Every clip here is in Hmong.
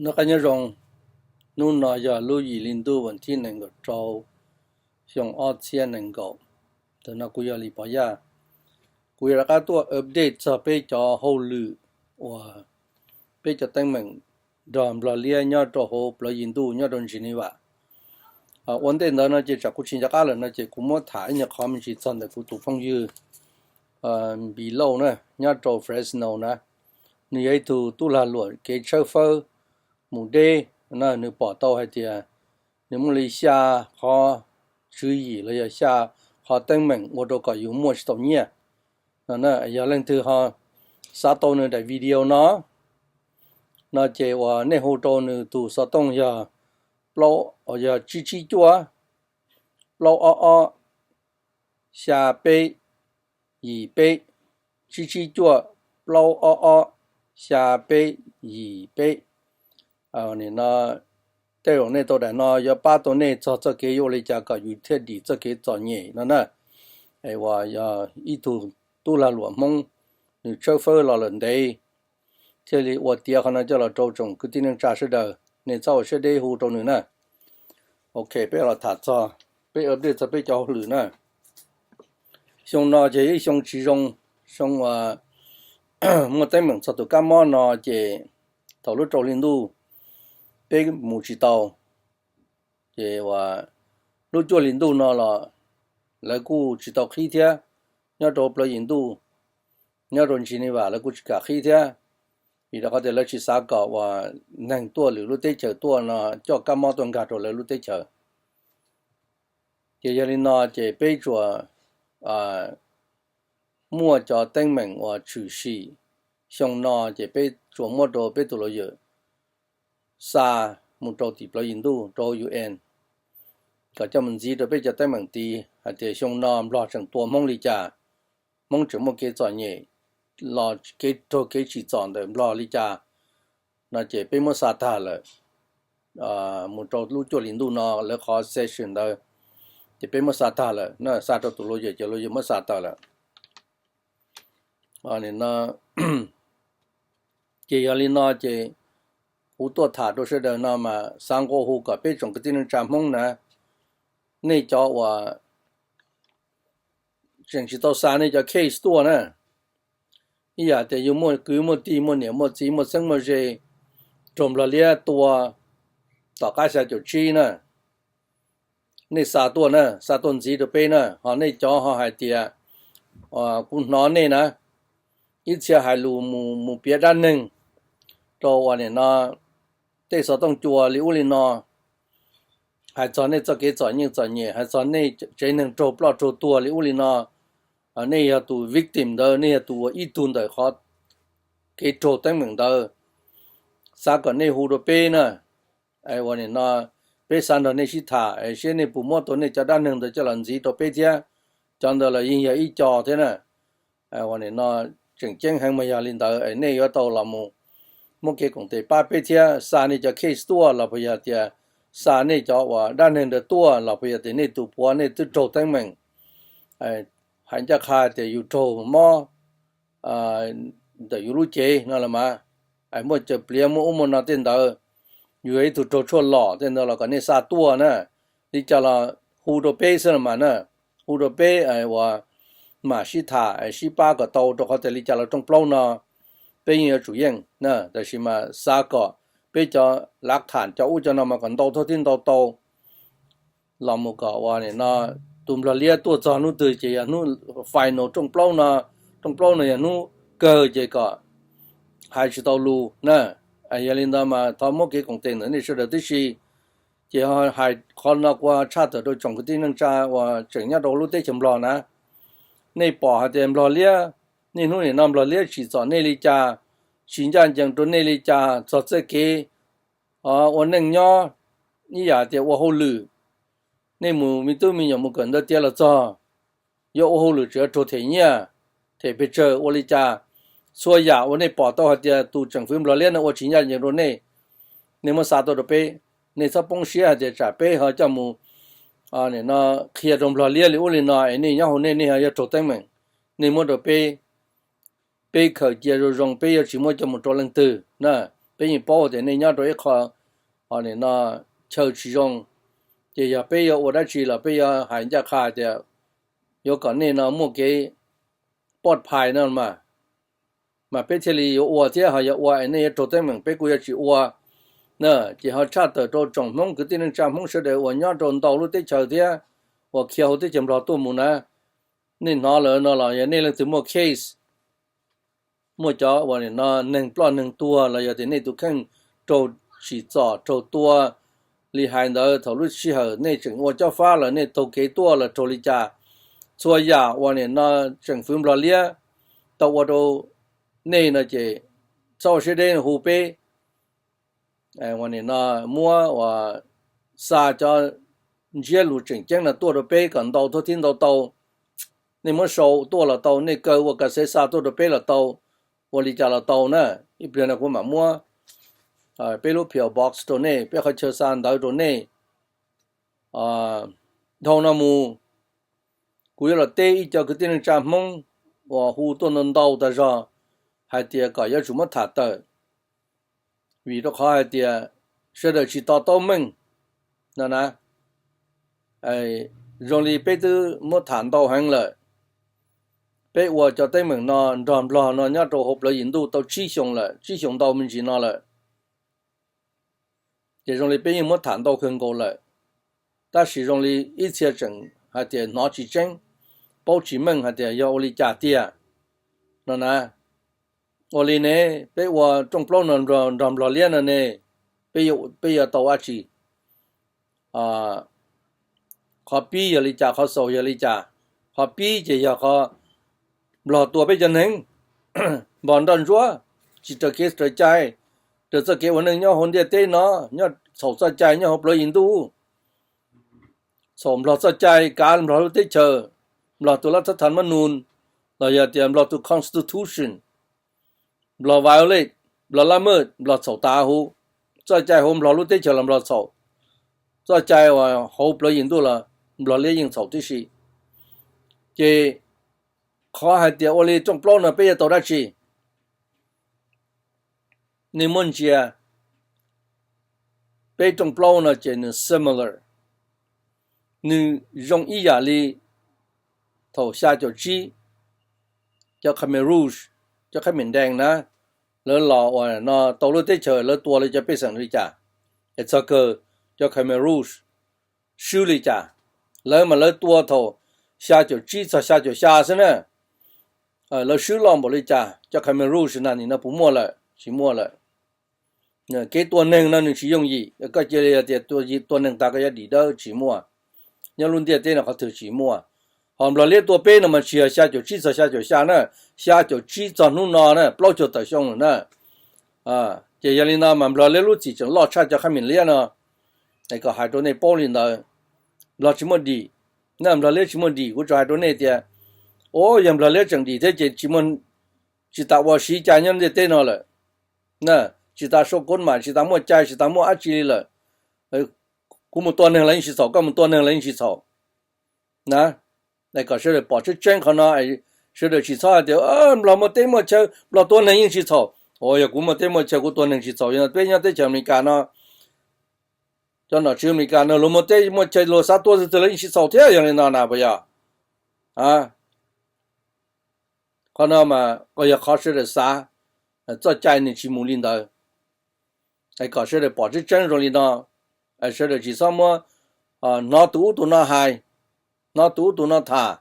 Noj qab nyob zoo, hnub no yog lub yim hli ntuj vas thib nees nkaum rau, xyoo ob txhiab nees nkaum. Ntawm no kuv yog Lis Pov Yaj. Kuv yuav rov qab tuaj update txog peb cov hauj lwm uas peb cov teeb meem nrog Nplog liab nyob rau hauv plawv yim ntuj nyob rau Geneva. Ua ntej ntawd no ces tsam kuv tsis nco qab lawm no ces kuv muab tham ib nyuag qhov me ntsis txog ntawm kuv tus phooj ywg Npis Lauj na, nyob rau Fresno na. Nws yog ib tug tub lag luam kev tshawb fawb mus deb na. Nws pom tau hais tias nws muaj li xya qhov tswv yim los yog xya qhov teeb meem ua rau kom yus muaj tsis tau nyiaj no. Yog leej twg ho xav tau nws daim video no, no ces uas nej hu rau nws tus xov tooj yog plaub, yog tsib tsib cuaj, plaub ob ob, xya peb, yim peb, tsib tsib cuaj, plaub ob ob, xya peb, yim peb. Nim no tej zaum nej tau daim no yuav pab tau nej txog txoj kev yuav ua li cas kom yus thiaj dim txoj kev txom nyem no na. Uas yog ib tug tub lag luam Hmoob, nws tshawb fawb los lawm ntev, thiaj li ua tiav qhov no coj los rau tsoom kwv tij neej tsa sawv daws, nej txhob ua siab deb hu rau nws na. Ok, peb los tham txog, peb update txog peb cov hauj lwm na. Xyoo no ces ib xyoo tsis zoo, xyoo muaj teeb meem txog tus kab mob no ces thaum lub rau hli ntuj peb mus tsis tau, ces uas lub cuaj hli ntuj no los lawv kuj tsis tau qhib thiab, nyob rau plawv yim ntuj, nyob rau Geneva lawv kuj tsis kam qhib thiab, vim rau qhov tias lawv tsis xav kom uas neeg tuaj lwm lub teb chaws tuaj no coj kab mob tuaj nkag rau lawv lub teb chaws. Ces yog li no ces peb tsuas muaj cov teeb meem uas tshwm sim xyoo no ces peb tsuas muab rau peb tus lawyers xa mus rau tim plawv yim ntuj rau U N, kom coj mus ntxiv rau peb cov teeb meem tid hais tias xyoo no Nplog tseem tua Hmoob li cas, Hmoob tseem muaj kev txom nyem los kev raug kev tsim txom ntawm Nplog li cas no ces peb muab xa tag lawm. Mus rau lub cuaj hli ntuj no lawv qhov session ntawd ces peb muab xa tag lawm, xa rau tus lawyers ces lawyers muab xa tag lawm. Ces yog li no ces kuv tuaj tham rau sawv daws no mas xav nqua hu kom peb tsoom kwv tij neej tsa Hmoob na, nej cov uas tseem tsis tau xa nej cov case tuaj na, ib yam tias yus muaj kwv muaj tij muaj niam muaj txiv muaj xeeb muaj ze raug Nplog liab tua tom qab xya caum tsib na, nej xa tuaj na, xa tuaj ntxiv rau peb na. Ho nej cov ho hais tias kuv hnov nej na, ib txhia hais lus mus piav dab neeg rau uas nim no tej xov tooj cua li ub li no, hais txog nej txoj kev txom nyem txom nyem, hais txog nej tsev neeg raug ploj raug tuag li ub li no, nej yog tus victim ntawd, nej yog tus uas ib tug ntawm qhov kev raug teeb meem ntawd, xav kom nej hu rau peb na. Uas nim no peb xav nrog nej sib tham seb nej puas muab tau nej cov dab neeg ntawd coj los ntxiv rau peb thiab. Cov ntawd los yeej yog ib co thiab na. Uas nim no tseem ceeb heev mas yog li ntawd nej yuav tau los mus muab kev koom tes pab peb thiab, xa nej cov case tuaj los puas yog tias xa nej cov uas dab neeg ntawd tuaj los puas yog tias nej tus puav nej twb raug teeb meem, hais ncaj qha tias yus raug mob ntawm yus lub cev no los mas, muaj cawv pliav muaj ub muaj no tej ntawd, yus yog ib tug raug tshuaj lom tej ntawd los kom nej xa tuaj na. Li cas los hu rau peb xwb los mas na, hu rau peb uas mam sib tham sib pab kom tau, rau qhov tias li cas los rooj plaub no peb yeej yuav tsum yeej na, tab sis mas xav kom peb cov lav tham cov ub cov no mas kom ntau thaj thib ntau tau los mus kom uas nim no tus Nplog liab tuaj txog hnub twg ces yog hnub final rooj plaub no, rooj plaub no yog hnub kawg ces kom hais tsis tau lus na. Yog li ntawd mas thov muab kev koom tes ntawm nej sawv daws tib si. Ces hais qhov no kuv tshaj tawm rau tsoom kwv tij neej tsa uas tseem nyob rau lub teb chaws Nplog na, nej pom hais tias Nplog liab, niaj hnub nim no Nplog liab tsim txom nej li cas, tsis ncaj ncees rau nej li cas txog txoj kev ua neej nyob, ib yam tias ua hauj lwm, nej mus me tub me nyuam mus kawm ntawv tiav los txog, yuav ua hauj lwm tseem yuav raug them nyiaj, them pes tsawg ua li cas. Txhua yam uas nej pom tau hais tias tus tsoom fwv Nplog liab no ua tsis ncaj ncees rau nej, nej muab xa tuaj rau peb. Nej txhob poob siab hais tias tsam peb ho coj mus nim no qhia rau Nplog liab li ub li no es nej nyob hauv nej nej ho yuav raug teeb meem. Nej muab rau peb, peb khaws cia zoo zoo, peb yuav tsis muab coj mus rau leej twg na. Peb yeej paub tias nej nyob rau ib qho, o, nim no chaw tsis zoo, ces yog peb yuav ua dab tsi los peb yuav hais ncaj qha tias yuav kom nej no muaj kev poj phais no mas, mas peb thiaj li yuav ua thiab. Ho yog ua es nej yuav raug teeb meem peb kuj yuav tsis ua. Ces ho tshaj tawm rau tsoom Hmoob kwv tij neej tsa Hmoob sawv daws uas nyob rau ntau lub teb chaws thiab uas khiav hauv teb chaws Nplog tuaj mus na, nej hnov lawm no los yog nej leej twg muaj case, muaj cov uas nim no neeg ploj neeg tuag los yog tias nej tus kheej raug tsim txom raug tua li hais ntawd, thaum lub sij hawm nej tseem ua cob fab los nej taug kev tuaj los raug li cas, txhua yam uas nim no tseem fwv Nplog liab tau ua rau nej no ces txhob ua siab deb hu peb, uas nim no muab uas xa cov ntsiab lus tseem ceeb no tuaj rau peb kom ntau thiab ntau tau. Nej muab sau tuaj los tau, nej kaw ua ka xev xa tuaj rau peb los tau, ua li cas los tau na. Ib pliag no kuv mam muab peb lub P O Box rau nej, peb qhov chaw xa ntawv rau nej. Dhau no mus, kuv yuav los teb ib co kwv tij neej tsa Hmoob uas hu tuaj ntau ntau tag zog hais tias kom yuav tsum muab tham tawm, vim rau qhov hais tias sawv daws tsis to taub meej no na. Zoo li peb twb muab tham ntau heev lawm. Peb ua cov teeb meem no nrog Nplog no nyob rau hauv plawv yim ntuj tau tsib xyoos lawm, tsib xyoos ntau me ntsis no lawm. Ces zoo li peb yeej muab tham ntau kawg nkaus lawm, tab sis zoo li ib txhia tseem hais tias hnov tsis tseeb, paub tsis meej hais tias yog ua li cas tiag no na. Ua li ne, peb ua rooj plaub no nrog Nplog liab no ne, peb yuav tau dab tsi? Qhov pib yog li cas, qhov xaus yog li cas? Qhov pib ces yog qhov Nplog tua peb cov neeg, npog nroj ntsuab, tsis raws kev raws cai, raws txoj kev ua neej nyob hauv ntiaj teb no, nyob txhaum txoj cai nyob hauv plawv yim ntuj, txhaum Nplog txoj cai, kav Nplog lub teb chaws, Nplog tus lab thab tham mab nus, los yog tias Nplog tus constitution, Nplog violate, Nplog lab maj, Nplog txhaum tas huv. Txoj cai hauv Nplog lub teb chaws los Nplog txhaum, txoj cai uas hauv plawv yim ntuj los Nplog liab yeej txhaum tib si. Ces qhov hais tias ua li rooj plaub no peb yuav tau dab tsi? Nej muab ntsia, peb rooj plaub no ces nws similar, nws zoo ib yam li thaum xya caum tsib, cov Khmer Rouge, cov Khmer Rouge na, lawv los uas no tau lub teb chaws lawv tua lawv cov pej xeem li cas, es txog kawg cov Khmer Rouge swb li cas. Lawv mas lawv tua thaum xya caum tsib txog xya caum xya xwb na. Lawv swb loj npaum li cas, cov Khmer Rouge na nim no puas muaj lawm? Tsis muaj lawm. Kev tua neeg no nws tsis yooj yim, koj cia li tias tua neeg tas koj yuav dim dawb, tsis muaj. Nyob lub ntiaj teb no qhov twg tsis muaj. Ho Nplog liab tua peb no mas tsis yog xya caum tsib txog xya caum xya na, xya caum tsib txog hnub no na, plaub caug tawm xyoo lawm na. Ces yog li no mas Nplog liab lub txim tseem loj tshaj cov Khmer liab no. Es kom hais rau nej paub li ntawd, Nplog tsis muaj dim, na, Nplog liab tsis muaj dim. Kuv tsuas hais rau nej tias, o, yog Nplog liab tseem dim thiab ces tsis tas ua siv cai nyob ntiaj teb no lawm. Tsis tas sau kov mam, tsis tas muaj cai, tsis tas muaj dab tsi li lawm. Kuv mus tua neeg los yeej tsis txhaum, koj mus tua neeg los yeej tsis txhaum na. Kom sawv daws pom tseeb tseeb qhov no, sawv daws tsis txhob hais tias Nplog muaj teb muaj chaw, Nplog tua neeg yeej tsis txhaum. O, yog kuv muaj teb muaj chaw kuv tua neeg tsis txhaum, yog peb nyob teb chaws Amelikas no, cov nom tswv Amelikas no luag muaj teb muaj chaw luag xav tua twg twg los yeej tsis txhaum thiab, yog li no na puas yog? Qhov no mas yog qhov sawv daws xav, txoj cai nws tsis mus li ntawd. Es kom sawv daws pom tseeb tseeb zoo li no, sawv daws tsis txhob muab hnov tus ub tus no hais, hnov tus ub tus no tham,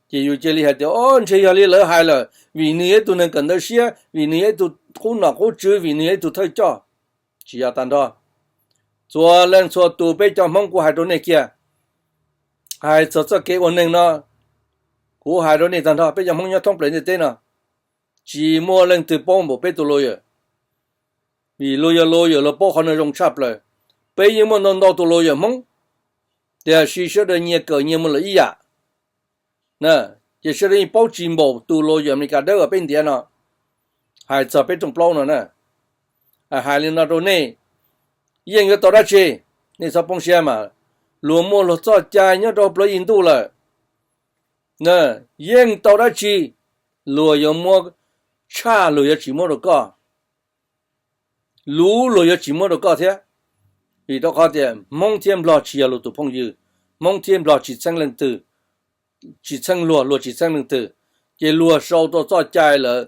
ces yus cia li hais tias, o, ntshe yog li lawv hais lawm, vim nws yog ib tug neeg kawm ntawv siab, vim nws yog ib tug qub nom qub tswv, vim nws yog ib tug thawj coj. Tsis yog tag nrho. Txhua leej txhua tus peb cov Hmoob kuv hais rau nej kiag, hais txog txoj kev ua neeg no, kuv hais rau nej tag nrho, peb cov Hmoob nyob thoob plaws ntiaj teb no, tsis muaj leej twg paub npaum peb tus lawyer. Vim luag yog lawyer luag paub qhov no zoo tshaj plaws. Peb yeej muaj ntau ntau tus lawyer Hmoob, tiam sis sawv daws nyias kawm nyias mus lawm ib yam. Ces sawv daws yeej paub tsis npaum tus lawyer Amelikas dawb uas peb ntiav no. Hais txog peb rooj plaub no na, hais li no rau nej, yeej yuav tau dab tsi? Nej txhob poob siab mas, luag muaj luag txoj cai nyob rau plawv yim ntuj lawm. Yeej tau dab tsi, luag yuav muab tshaj, luag yuav tsis muab rau koj. luv luag yuav tsis muab rau koj thiab. Vim rau qhov tias Hmoob thiab Nplog tsis yog luag tus phooj ywg, Hmoob thiab Nplog tsis txheeb leej twg, tsis txheeb luag, luag tsis txheeb leej twg, ces luag sau tau txoj cai lawm,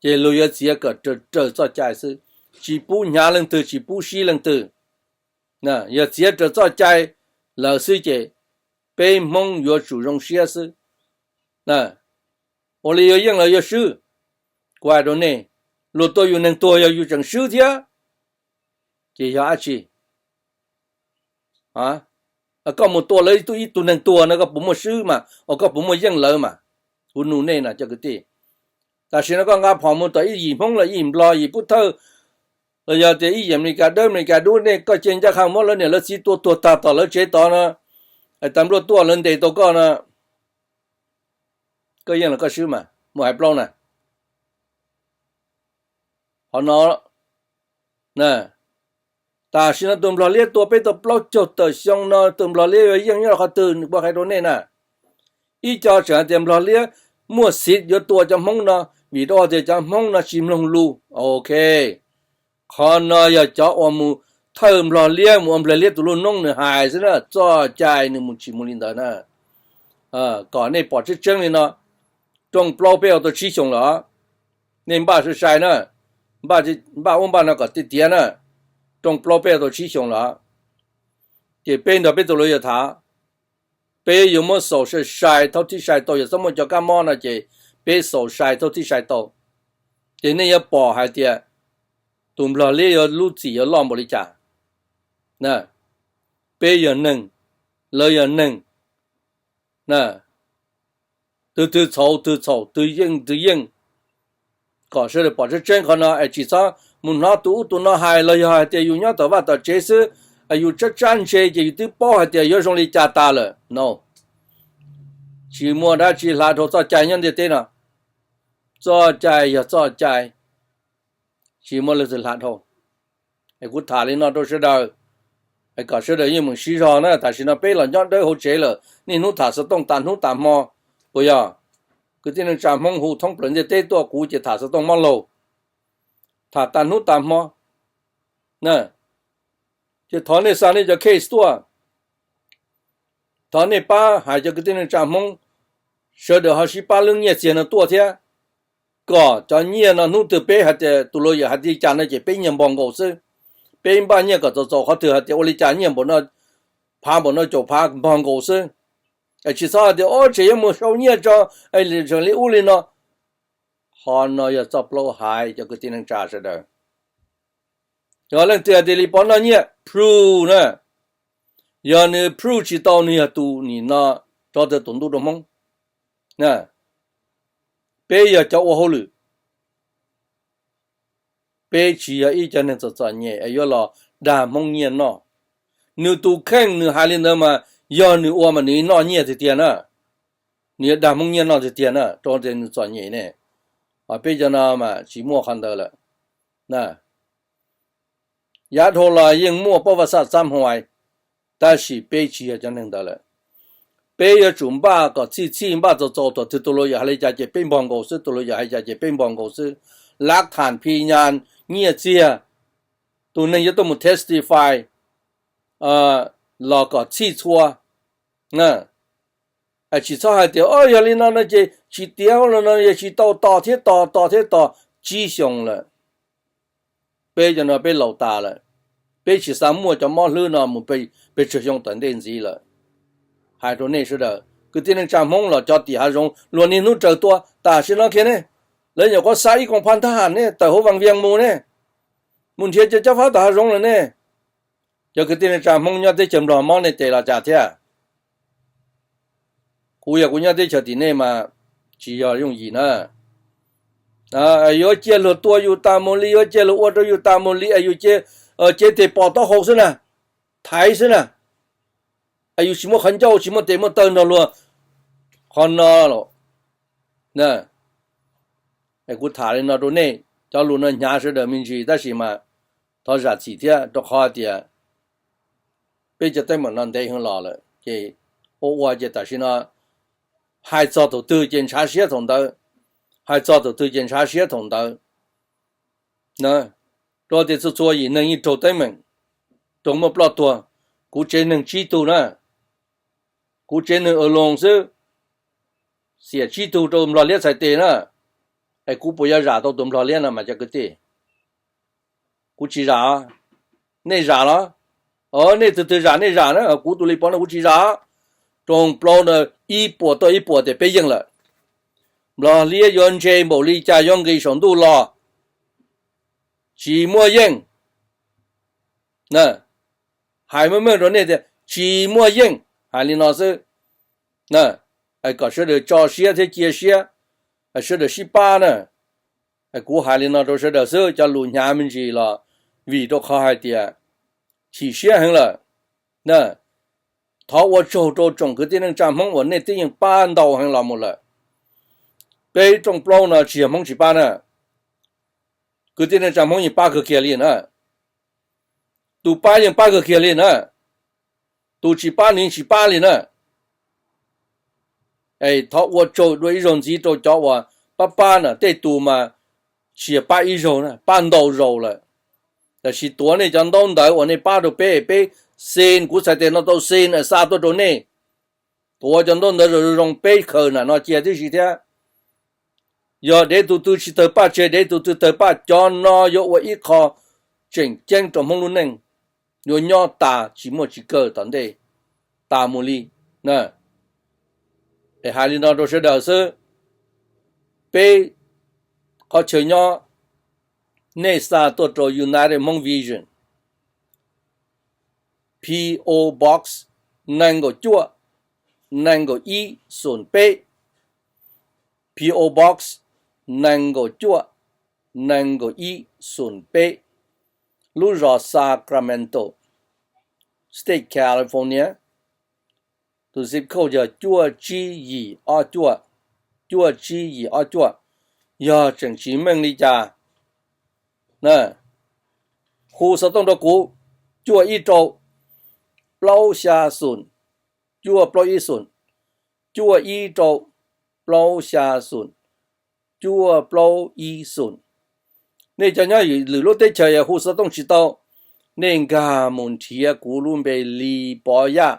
ces luag yuav txiav kom raws txoj cai xwb, tsis pub hnyav leej twg, tsis pub sib leej twg. Yog txiav raws txoj cai lawm xwb ces peb Hmoob yuav tsum zoo siab xwb. Ua li yuav yeej los yuav swb? Kuv hais rau nej, luag tua yus neeg tuag yog yus tseem swb thiab, ces yog dab tsi? Koj mus tua lawv ib tug neeg tuag no koj puas muaj swb mas, koj puas muaj yeej lawv mas? Kuv nug nej no cov kwv tij. Tam sim no koj nqa phom mus tom ib yim Hmoob los ib yim Nplog, yim Pub Thawj, los yog tias ib yim Amelikas dawb, Amelikas dub, nej koj cia ncaj qha muab lawv niam lawv txiv tua tuag tag tom lawv tsev tod no, tas npluaj tuaj lawv ntes tau koj no, koj yeej los koj swb mas? Mus hais plaub na. Qhov no, tam sim no tus Nplog Liab tua peb tau plaub caug tawm xyoo no tus Nplog Liab yuav yeej nyob rau qhov twg, nws puas hais rau nej na? Ib co tseem hais tias Nplog Liab muaj xiv yuav tua cov Hmoob no vim rau tias cov Hmoob no tsis mloog lus. Ok, qhov no yog cov uas mus thawj Nplog Liab, mus ua Nplog Liab tus lub noob nws hais xwb na, txoj cai nws mus tsis mus li ntawd na. Kom nej pom tseeb tseeb li no, rooj plaub peb ua tau tsib xyoos lawm, nej npaj sai sai na, npaj ub npaj no kom tiav tiav na, rooj plaub peb ua tau tsib xyoos lawm, ces peb nrog peb tus hluas yuav tham, peb yuav muab xaus sai sai thaub thib sai tau, yog txhob muaj cov kab mob no ces peb xaus sai thaub thib sai tau, ces nej yuav pom hais tias tus Nplog Liab yuav lub txim yuav loj npaum li cas. Peb yog neeg, lawv yog neeg, twg twg txhaum twg txhaum, twg yeej twg yeej, kom sawv daws pom tseeb tseeb qhov no es tsis txhob mus hnov tus ub tus no hais los yog hais tias yus nyob tom vaj tom tsev xwb, yus tsab tsab ntse ces yus twb paub hais tias yuav zoo li cas tas lawm no. Tsis muaj dab tsi hla dhau txoj cai nyob ntiaj teb no. Txoj cai yog txoj cai, tsis muaj leej twg hla dhau. Es kuv tham li no rau sawv daws, kom sawv daws yeej meem siv zog na. Tam sim no peb los nyob dawb hauv tsev lawm, niaj hnub tham xov tooj tas hnub tas hmo, puas yog? Kwv tij neej tsa Hmoob hu thoob plaws ntiaj teb tuaj, kuv ces tham xov tooj mob laug, tham tas hnub tas hmo. Ces thov nej xa nej cov case tuaj, thov nej pab hais cov kwv tij neej tsa Hmoob, sawv daws ho sib pab lub nyiaj txiag no tuaj thiab, kom cov nyiaj no hnub twg peb hais tias tus hluas yawm hais li cas no ces peb nyiaj npog nkaus xwb. Peb npaj nyiaj kom txaus txaus, qhov twg hais tias ua li cas nyiaj npaum no, phav npaum no caum phav npog nkaus xwb. Tsis txhob hais tias o tseem yuav mus sau nyiaj tso, tseem li ub li no. Qhov no yog txoj plaub haiv cov kwv tij neej tsa sawv daws. Yog leej twg hais tias li pov noj nyiaj, proof na. Yog nws proof tsis tau, nws yog tus nim no tso tawm tus ntuj rau Hmoob. Peb yog cov ua hauj lwm, peb tsis yog ib co neeg txom txom nyem es yuav los dag Hmoob nyiaj noj. Nws tus kheej nws hais li ntawd mas yog nws ua mas nws noj nyiaj tiag tiag na, nws yuav dag Hmoob nyiaj noj tiag tiag na, rau tias nws txom nyem ne. Peb cov no mas tsis muaj qhov ntawd lawm. Yav dhau los yeej muaj pab vaj xaj xab hais, tab sis peb tsis yog cov neeg ntawd lawm. Peb yuav tsum npaj kom txhij txhij, npaj txaus txaus, thaum twg tus hluas yawm hais li cas ces peb npog nkaus xwb, tus hluas yawm hais li cas ces peb npog nkaus xwb. Lav tham phi nyas nyiaj txiag, tus neeg yuav tuaj mus testify los kom txhij txhua. Tsis txhob hais tias o yog li no no ces tsis tiav los no yog tsis tau, tos thiab tos, tos thiab tos, tsib xyoos lawm. Peb cov no peb laus tas lawm, peb tsis xav muaj cov mob hlwb no mus pes tsawg xyoo tom ntej ntxiv lawm. Hais rau nej sawv daws, kwv tij neej tsa Hmoob los cov tim hav zoov luag niaj hnub raws tua, tam sim no kiag ne, lawv nyuam qhuav xa ib koom phaj thab ham ne tawm hauv Vaj Viaj mus ne, mus nrhiav cov cob fab tom hav zoov lawm ne. Cov kwv tij neej tsa Hmoob nyob teb chaws Nplog mob nej tes los cas thiab? Kuv yog kuv nyob teb chaws tim nej mas tsis yog yooj yim na. Yuav cia luag tua yus tas mus li, yuav cia luag ua rau yus tas mus li, es yus cia, cev tes pos taub hau xwb na, thaiv xwb na, es yus tsis muaj qhov ncauj tsis muaj tes muaj taw nrog luag. Qhov no los, kuv tham li no rau nej, cov lus no hnyav sawv daws me ntsis tab sis mas thov zam txim thiab, rau qhov tias peb cov teeb meem no ntev heev los lawm ces ua ua ces tam sim no hais txog thaum twg ces ntshav siab thaum ntawd, hais txog thaum twg ces ntshav siab thaum ntawd. Rau tias txhua txhua yim neeg yeej raug teeb meem, raug muaj ploj tuag. Kuv tsev neeg tsib tug na, kuv tsev neeg a loos xwb, xiam tsib tug rau nplog liab txhais tes na. Es kuv puas yuav zam tau tus nplog liab no mas cov kwv tij? Kuv tsis zam. Nej zam los? Nej tus twg zam nej zam na, kuv tus li pov no kuv tsis zam. Rooj plaub na, ib puas tuaj ib puas tias peb yeej lawm. Nplog liab yuav ntse npaum li cas yuav nqis saum ntuj los tsis muaj yeej. Hais meej meej rau nej tias tsis muaj yeej, hais li no xwb. Kom sawv daws tso siab thiab cia siab, sawv daws sib pab na. Kuv hais li no rau sawv daws xwb, cov lus hnyav me ntsis los vim rau qhov hais tias chim siab heev lawm. Thov ua tsaug rau tsoom kwv tij neej tsa Hmoob uas nej twb yeej pab ntau heev los mus lawm. Peb rooj plaub no tsis yog Hmoob tsis pab na, kwv tij neej tsa Hmoob yeej pab kawg kiag li na. Tus pab yeej pab kawg kiag li na, tus tsis pab nws yeej tsis pab li na. Es thov ua tsaug dua ib zaug ntxiv rau cov uas pab pab na, tej tus mas tsis yog pab ib zaug na, pab ntau zaus lawm. Tab sis tuav nej cov ntaub ntawv uas nej pab rau peb, peb xi, kuv txhais tes no tau xi xa tuaj rau nej. Tuav cov ntaub ntawv zoo zoo peb khaws na no cia tib si thiab. Yog dev tus twg tsis tawg paj tseg, dev tus twg tawg paj, cov no yuav ua ib qho tseem ceeb rau Hmoob lub neej, yuav nyob tas tsis muaj tsis kawg tom ntej tas mus li. Es hais li no rau sawv daws xwb, peb qhov chaw nyob, nej xa tuaj rau United Hmong Vision, P O Box nees nkaum cuaj, nees nkaum ib xoom peb, P O Box nees nkaum cuaj, nees nkaum ib xoom peb, lub zos Sacramento, State California. Tus zip code yog cuaj tsib yim ob cuaj, cuaj tsib yim ob cuaj. Yog tseem tsis meej li cas, hu xov tooj rau kuv, cuaj ib rau plaub xya xoom, cuaj plaub ib xoom, cuaj ib rau plaub xya xoom, cuaj plaub ib xoom. Nej cov nyob lwm lub teb chaws hu xov tooj tsis tau, nej nkag mus nrhiav kuv lub npe Lis Pov Yaj,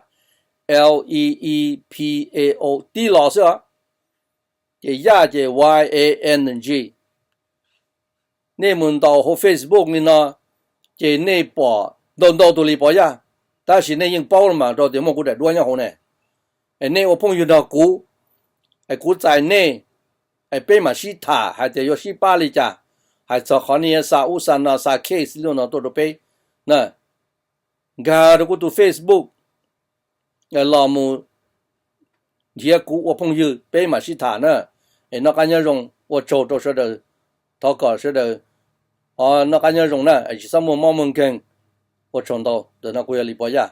L E E P A O tib los xwb os. Ces Yaj ces Y A N G. Nej mus ntaus hauv Facebook li no, ces nej pom ntau ntau tus Lis Pov Yaj, tab sis nej yeej paub los mas rau tias muaj kuv daim duab nyob hauv ne. Es nej ua phooj ywg nrog kuv, es kuv txais nej, es peb mam sib tham hais tias yuav sib pab li cas, hais txog qhov nej xa ub xa no xa case li no tuaj rau peb na. Nkag rau kuv tus Facebook los mus nrhiav kuv ua phooj ywg peb mam sib tham na. Es noj qab nyob zoo, ua tsaug rau sawv daws, thov kom sawv daws noj qab nyob zoo na, tsis txhob muaj mob muaj nkeeg. Ua tsaug ntau, ntawm no kuv yog Lis Pov Yaj.